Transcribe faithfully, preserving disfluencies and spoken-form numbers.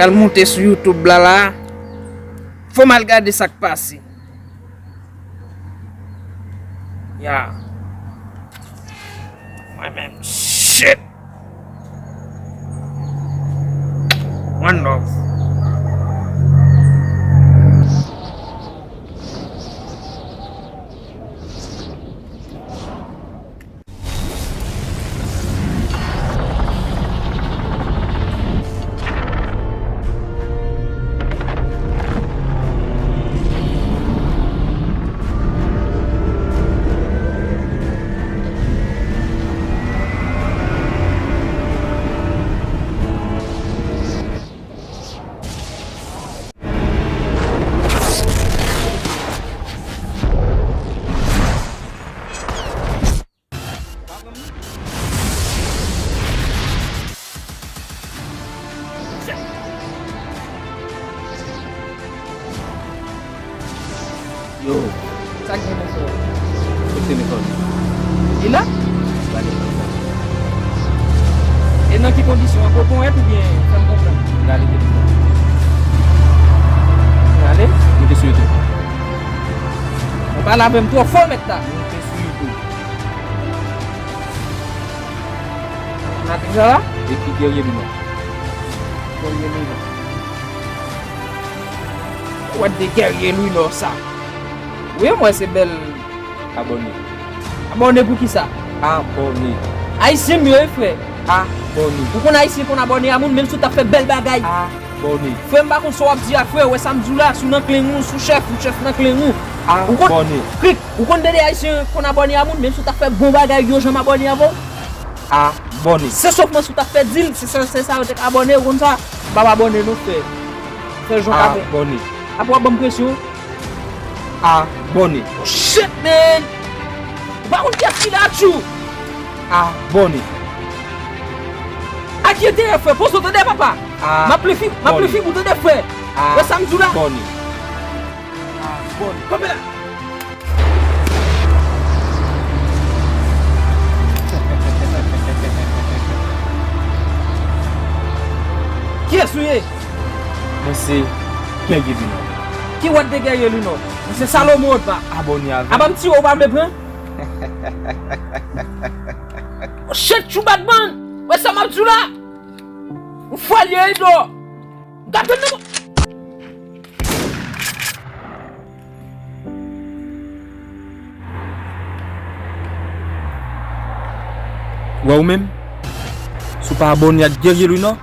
Pral monte sou YouTube la la. Fò m al gade sa k pase. Ya. Mwen menm. Shit. One love. Yo. Sa k gen nan sou? Kot telefòn? Li la? Gade telefòn. E nan ki kondisyon? An pwoponyèt oubyen fè m konprann? Gade telefòn. Gade. Mete sou YouTube. Ou pale avè m twò fò, mèt la. Mete sou YouTube. N ap di sa la? Epi Guerrier Lunan. Guerrier Lunan. What the Guerrier Lunan sa? Wi, mwen se bèl. Abòne. Abòne pou ki sa? Abòne. Ayisyen m yo, wi, frè. Abòne. Ou konn Ayisyen konn abòne a moun, menm si w t ap fè bèl bagay. Abòne. Frè, m pa konn sa w ap di a, frè. Wè sa m di w la, si w nan klen ou, si w chèf, ou chèf nan klen ou. Ou konn, Abòne. Klik, ou konn de de Ayisyen konn abòne a moun, menm si w t ap fè bon bagay, yo janm abòne avè w. Abòne. Se sòf mwen si w t ap fè dil, se sa, se sa yo te ka abòne, ou konn sa. M p ap abòne non, frè. Fè jan w ka fè. Abòne. Apre w ap ban m presyon. Abòne. Oh, shit, man! Ou pa konn kiyès ki la, tchou! Abòne. A ki enterè, frè? Poze w, tande, papa! M ap plen fig, m ap plen fig ou, tande, frè! Wè sa m di w la? Abòne. Abòne. Kanpe la! Kiyès ou ye? Mwen se Guerrier Lunan. Ki what the Guerrier Lunan? Mwen se Salomon Odma. Abòne avè m. Aba m tiye w, ou pa vle pran? Oh, shit, tchou, Batman! Wè sa m ap di w la? Ou fò l ye, Edo! Gade nan. Wè ou menm, si w pa abòne ak Guerrier Lunan,